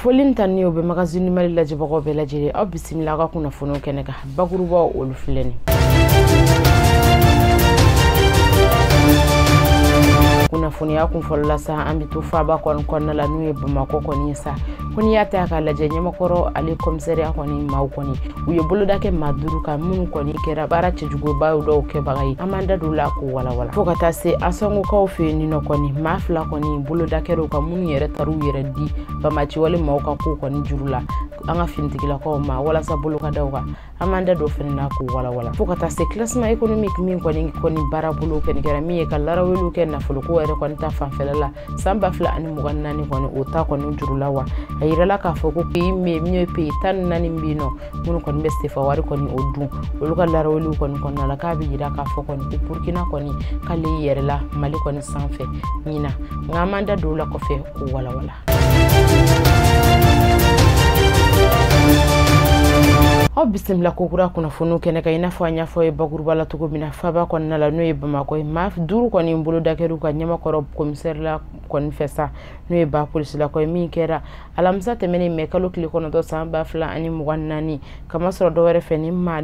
Foli ni tanuni o bɛ magazine Mali lajɛbagaw bɛɛ lajɛlen, aw bisimila aw ka kunnafoniw kɛnɛ kan. Bakurubaw olu filɛ nin. Kunnafoniya kun fɔlɔ la sa, an bɛ to faaba kɔni kɔnɔna la n'o ye Bamakɔ kɔni ye sa. Ko n'i y'a ta k'a lajɛ, ɲɛmakɔrɔ ale commissariat kɔni maaw kɔni u ye boloda kɛ maa 5 kan minnu kɔni kɛra baara cɛjugubaw dɔw kɛbaga ye. An b'an da don o la k'o walawala. Fo ka taa se Asangokaw fɛ yen nɔ kɔni, maa 2 kɔni boloda kɛra u kan minnu yɛrɛ taar'u yɛrɛ di bamaciwale maaw ka ko kɔni juru la an ka finitigilakaw ma walasa bolo ka da u kan. An b'an da don fɛnɛ na k'o walawala. Fo ka taa se classement économique min kɔni baara bolo kɔni kɛra min ye ka laraweliw kɛ nafoloko yɛrɛ kɔni ta fanfɛla la san 2024 kɔni o ta kɔni juru la wa. A yirala k'a fɔ ko pays min ye pays 14 bɛ yen nɔ minnu kɔni bɛ sefa wari kɔni o dun, olu ka laraweliw kɔni kɔnɔna la k'a bɛ yira k'a fɔ kɔni ko Burkina kɔni k'ale yɛrɛla Mali kɔni sanfɛ ɲina. Nka an b'an da don o la kɔfɛ k'o walawala. Aw bisimila kokura kunnafoniw kɛnɛ kan. I n'a fɔ an y'a fɔ ye bakuruba la cogo min na, faaba kɔnɔna la n'o ye Bamakɔ ye, maa 5 kɔni boloda kɛra u ka ɲɛmakɔrɔ commissaire la kɔni fɛ sa, n'o ye ba polisilakaw ye, min kɛra alamisa tɛmɛnen mɛ kalo tile 9 san 2024. Kamasɔrɔ dɔwɛrɛ fɛ, ni maa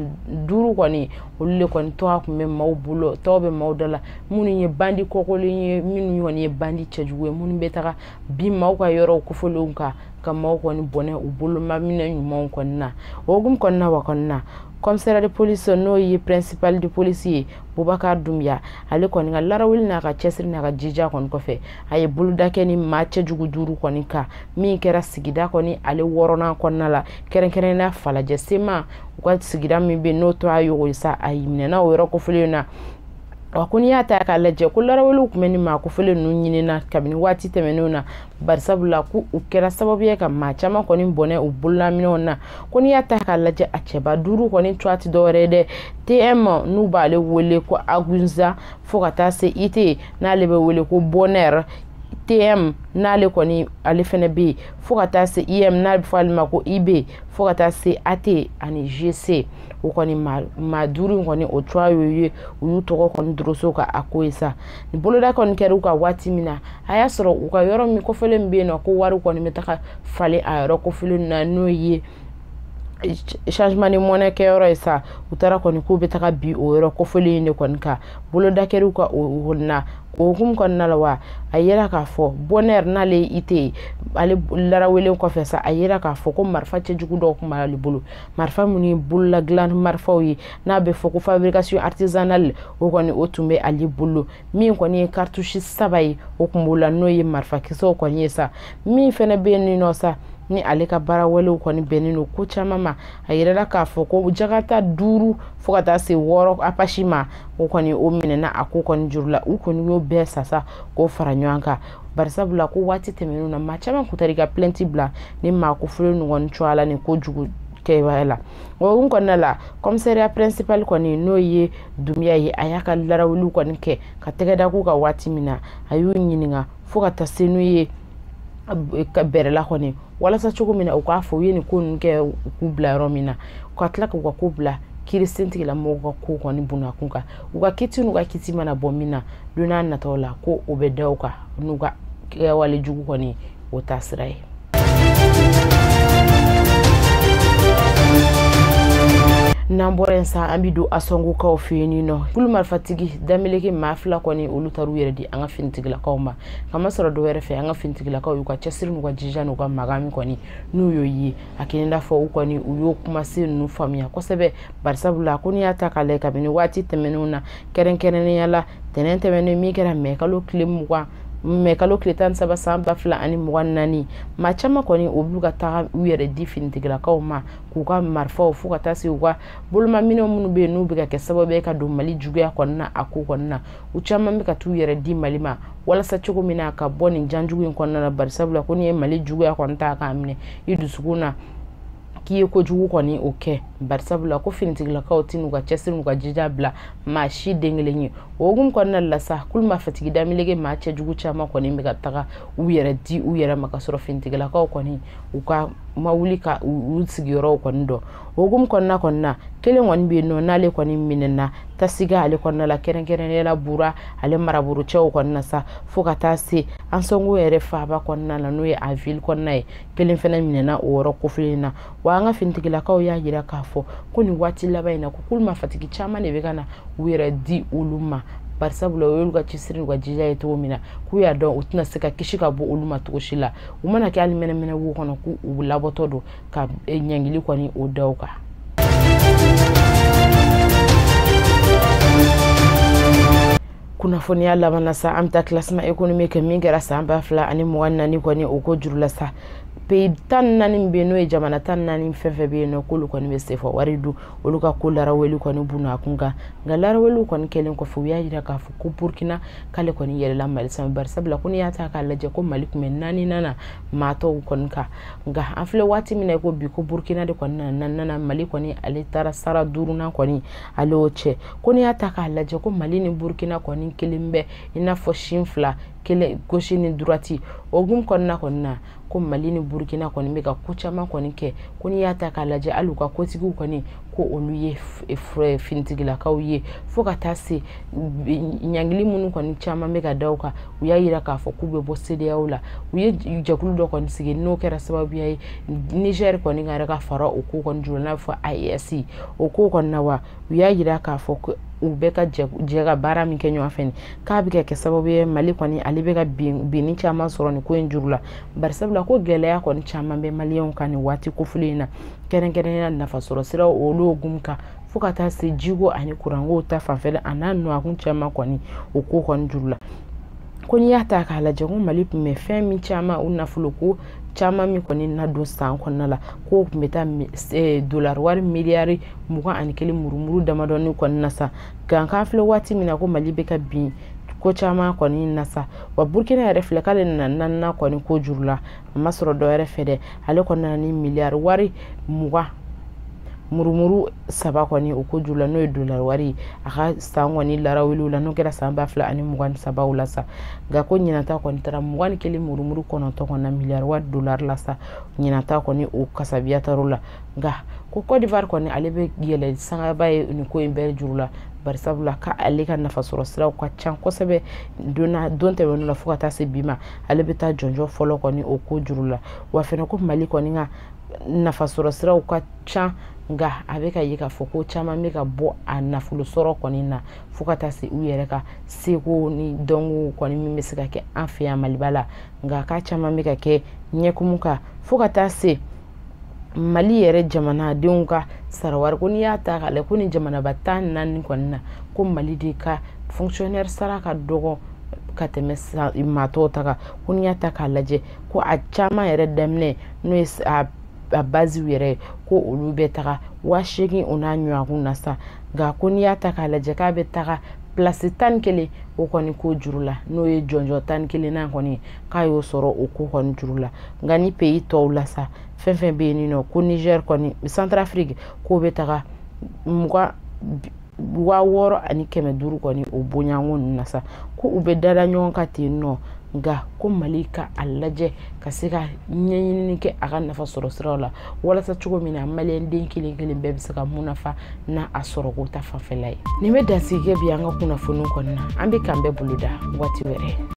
5 kɔni olu de kɔni tɔgɔ tun bɛ maaw bolo, tɔgɔ bɛ maaw da la, minnu ye bandi kɔkɔlen ye, minnu kɔni ye bandi cɛjugu ye, minnu bɛ taga bin maaw ka yɔrɔw kofɔlenw kan ka maaw kɔni bɔnɛ u bolomaminɛ ɲumanw kɔni na. O hukumu kɔnɔna wa kɔni na, commissaire de police n'o ye principal de police ye Boubacar Doumbia, ale kɔni ka larawuli n'a ka cɛsiri n'a ka jija kɔni kɔfɛ, a ye boloda kɛ ni maa cɛjugu 5 kɔni kan min kɛra sigida kɔni ale 6nan kɔnɔna la, kɛrɛnkɛrɛnnenya Falajɛ Sema u ka sigida min bɛ yen n'o tɔgɔ ye Yogo sa, a minɛna o yɔrɔ kofɔlen na. Wa ko n'i y'a ta k'a lajɛ ko laraweliw tun bɛ ni maa kofɔlen ninnu ɲinina kabini waati tɛmɛnenw na, barisabula ko u kɛra sababu ye ka maa caman kɔni bɔnɛ u bololaminɛw na. Ko n'i y'a ta k'a lajɛ, a cɛba 5 kɔni tɔgɔ tɛ dɔwɛrɛ ye dɛ, TM n'u b'ale wele ko Agunza, fo ka taa se IT n'ale bɛ wele ko Bonheur, TM n'ale kɔni ale fɛnɛ bɛ yen, fo ka taa se IM n'a bɛ fɔ ale ma ko IB, fo ka taa se AT ani GC. O kɔni maa 5 in kɔni o tɔgɔ y'o ye, u y'u tɔgɔ kɔni doroso ka a ko ye sa. Ni boloda kɔni kɛra u ka waati min na, a y'a sɔrɔ u ka yɔrɔ min kɔfɛlen min bɛ yen nɔ ko wari kɔni bɛ taga falen a yɔrɔ kɔfɛlen na, n'o ye changement de monnaie kɛyɔrɔ ye sa. U taara kɔni k'u bɛ taga bi o yɔrɔ kɔfɛlen in de kɔni kan. Boloda kɛra u ka o na. O hukumu kɔnɔna la wa, a yira k'a fɔ Bonheur n'ale ye IT ye, ale larawelen kɔfɛ sa, a yira k'a fɔ ko marifa cɛjugu dɔw tun b'ale bolo, marifa minnu ye bololadilan marifaw ye n'a bɛ fɔ ko fabrication artisanale, o kɔni o tun bɛ ale bolo. Min kɔni ye cartouche 3 ye, o tun b'o la, n'o ye marifakisɛw kɔni ye sa. Min fɛnɛ bɛ yen nɔ sa, ni ale ka baara walew kɔni bɛnnen don ko caman ma, a yirala k'a fɔ ko jagata 5 fo ka taa se 6 Apache ma, o kɔni o minɛna a ko kɔni juru la. U kɔni y'o bɛɛ sasa k'o fara ɲɔgɔn kan, barisabula ko waati tɛmɛnenw na maa caman kun taara i ka plainte bila ni maa kofɔlen ninnu kɔni cogoya la nin kojugu kɛbaya la. O hukumu kɔnɔna la, commissariat principal kɔni n'o ye Doumbia ye, a y'a ka larawuliw kɔni kɛ ka tɛgɛ da k'u kan waati min na, a y'u ɲininka fo ka taa se n'u ye ka bɛrɛ la kɔni, walasa cogo min na u k'a fɔ u ye nin ko ninnu kɛ u k'u bila yɔrɔ min na, ka tila k'u ka ko bila kiiri sentigilamɔgɔw ka ko kɔni bunakun kan. U ka kiti n'u ka kiti mana bɔ min na don n'a nataw la, ko o bɛ da u kan n'u ka kɛwale jugu kɔni o taasira ye. N'an bɔra yen sa, an bɛ don Asɔngokaw fɛ yen nɔ. Kulu marifatigi dameleke maa 2 kɔni olu taar'u yɛrɛ di an ka finitigilakaw ma. Kamasɔrɔ dɔwɛrɛ fɛ, an ka finitigilakaw y'u ka cɛsiri n'u ka jija n'u ka magan min kɔni n'u y'o ye, a kɛlen n'a fɔ u kɔni u y'o kumasen ninnu faamuya kosɛbɛ. Barisabula ko n'i y'a ta k'a lajɛ kabini waati tɛmɛnenw na, kɛrɛnkɛrɛnnenya la tɛnɛn tɛmɛnen min kɛra mɛ kalo tile 20, mɛ kalo tile 13 san 2024, maa caman kɔni o b'u ka taga u yɛrɛ di finitigilakaw ma k'u ka marifaw fo ka taa se u ka bolomaminɛw minnu bɛ yen n'u bɛ ka kɛ sababu ye ka don Mali juguya kɔni na a ko kɔni na. U caman bɛ ka t'u yɛrɛ di Mali ma walasa cogo min na ka bɔ nin janjugu in kɔnɔna la, barisabula ko n'i ye Mali juguya kɔni ta k'a minɛ i dusukun na k'i ye kojugu kɔni o kɛ, Barisabula ko finitigilakaw tɛ n'u ka cɛsiri n'u ka jija bila maa si den kelen ye. O hukumu kɔnɔna la sa, kulu marifatigi damelege maa cɛjugu caman kɔni bɛ ka taga u yɛrɛ di u yɛrɛ ma, ka sɔrɔ finitigilakaw kɔni u ka ma wuli ka u sigiyɔrɔw kɔni dɔn. O hukumu kɔnɔna na, kelen kɔni bɛ yen nɔ, n'ale kɔni minɛna Tasiga ale kɔnɔna la, kɛrɛnkɛrɛnnenya la Bura ale maraborocɛw kɔnɔna sa, fo ka taa se Ansongo yɛrɛ faaba kɔnɔna la, n'o ye a ville kɔnɔna ye. Kelen fɛnɛ minɛna o yɔrɔ kofɔlen na. Wa an ka finitigilakaw y'a jira k'a fɔ ko nin waati laban in na, ko kulu marifatigi caman de bɛ ka na u yɛrɛ di olu ma, barisabula o y'olu ka cɛsiri n'u ka jija ye cogo min na, k'u y'a dɔn u tɛna se ka kisi ka bɔ olu ma cogo si la. U mana kɛ hali mɛnɛmɛnɛ wo kɔnɔ, k'u labɔtɔ don ka ɲangili kɔni o da u kan. Kunnafoniya laban na sa, an bɛ taa classement économique min kɛra san 2024 kɔni o ko juru la sa. Pays 14 min bɛ yen, n'o ye jamana 14 fɛn fɛn bɛ yen nɔ, k'olu kɔni bɛ CFA wari dun, olu ka ko laraweli kɔni bunna a kun kan. Nka laraweliw kɔni kɛlen kɔfɛ, u y'a jira k'a fɔ ko Burkina k'ale kɔni yɛlɛla Mali sanfɛ, barisabula ko n'i y'a ta k'a lajɛ ko Mali tun bɛ 4nan na maa tɔw kɔni kan. Nka an filɛ waati min na i ko bi, ko Burkina de kɔni nana 4nan, Mali kɔni ale taara sara 5nan kɔni ale y'o cɛ. Ko n'i y'a ta k'a lajɛ ko Mali ni Burkina kɔni kelen bɛ i n'a fɔ sin fila kelen, gauche ni droite. O hukumu kɔnɔna na, ko Mali ni Burkina kɔni bɛ ka ko caman kɔni kɛ. Ko n'i y'a ta k'a lajɛ, hali u ka kotigiw kɔni, ko olu ye finitigilakaw ye, fo ka taa se ɲangili minnu kɔni caman bɛ ka da u kan. U y'a jira k'a fɔ k'u bɛ bɔ CEDEAO la. U ye jɛkulu dɔ kɔni sigi, n'o kɛra sababuya ye Niger kɔni ka yɛrɛ ka fara o ko kɔni juru la, n'a bɛ fɔ AES o ko kɔni na. Wa u y'a jira k'a fɔ ko u bɛ ka jɛ ka baara min kɛ ɲɔgɔn fɛ, k'a bɛ ka kɛ sababu ye Mali kɔni ale bɛ ka binni caman sɔrɔ nin ko in juru la, barisabula ko gɛlɛya kɔni caman bɛ maliyɛnw kan nin waati kofɔlen in na, kɛrɛnkɛrɛnnenya nafasɔrɔ siraw olu hukumu kan, fo ka taa se jiko ani kuranko ta fanfɛla a n'a nɔgɔkun caman kɔni o ko kɔni juru la. Ko n'i y'a ta k'a lajɛ, ko Mali tun bɛ fɛn min caman, o nafolo ko caman min kɔni na don san kɔnɔna la, k'o tun bɛ taa dolari wari miliyari 21 murumuru damadɔni kɔni na sa. Nka k'an filɛ waati min na, ko Mali bɛ ka bin ko caman kɔni na sa. Wa Burkina yɛrɛ filɛ, k'ale nana 4nan kɔni ko juru la, a ma sɔrɔ dɔ wɛrɛ fɛ dɛ, ale kɔni nana ni miliyari wari 20 murumuru 3 kɔni o ko juru la, n'o ye dolari wari ye, a ka san kɔni laraweliw la, n'o kɛra san 2023 la sa. Nka ko ɲinata kɔni taara 21 murumuru 9 kɔni na miliyari wari dolari la sa, ɲinata kɔni o kasabiya taar'o la. Nka ko Côte d'Ivoire kɔni ale bɛ yɛlɛ sangaba ye nin ko in bɛɛ juru la, barisabula k'ale ka nafasɔrɔ siraw ka ca kosɛbɛ don tɛmɛnen la fo ka taa se bi ma, ale bɛ taa jɔnjɔn fɔlɔ kɔni o ko juru la. Wa fɛnɛ ko Mali kɔni ka nafasɔrɔ siraw ka ca, nka a bɛ ka ye k'a fɔ ko caman bɛ ka bɔ a nafolo sɔrɔ kɔni na, fo ka taa se u yɛrɛ ka seko ni dɔnko kɔni min bɛ se ka kɛ an fɛ yan Maliba la. Nka k'a caman bɛ ka kɛ ɲɛkumu kan, fo ka taa se Mali yɛrɛ jamanadenw ka sarawari. Ko n'i y'a ta k'a lajɛ, ko ni jamanaba 14 kɔni na, ko Mali de ka fonctionnaire sara ka dɔgɔ ka tɛmɛ maa tɔw ta kan. Ko n'i y'a ta k'a lajɛ, ko a caman yɛrɛ daminɛ, n'o ye a baziw yɛrɛ ye, ko olu bɛ taga 8000 o n'a ɲɔgɔn na sa. Nka ko n'i y'a ta k'a lajɛ, k'a bɛ taga place 11 o kɔni ko juru la, n'o ye jɔnjɔn 11nan kɔni, k'a y'o sɔrɔ o ko kɔni juru la. Nka ni pays tɔw la sa, fɛn fɛn bɛ yen nɔ, ko Niger kɔni, Centrafrique, k'o bɛ taga 60,500 kɔni o bonyanko ninnu na sa, ko u bɛ dada ɲɔgɔn kan ten nɔ. Nka ko Mali ka a lajɛ ka se ka ɲɛɲinini kɛ a ka nafa sɔrɔ siraw la, walasa cogo min na maliyɛn den kelen kelen bɛɛ bɛ se ka mun nafa n'a a sɔrɔ ko ta fanfɛla ye. Nin bɛ dansigi kɛ bi an ka kunnafoniw kɔnɔna. An bɛ k'an bɛɛ bolo da waati wɛrɛ.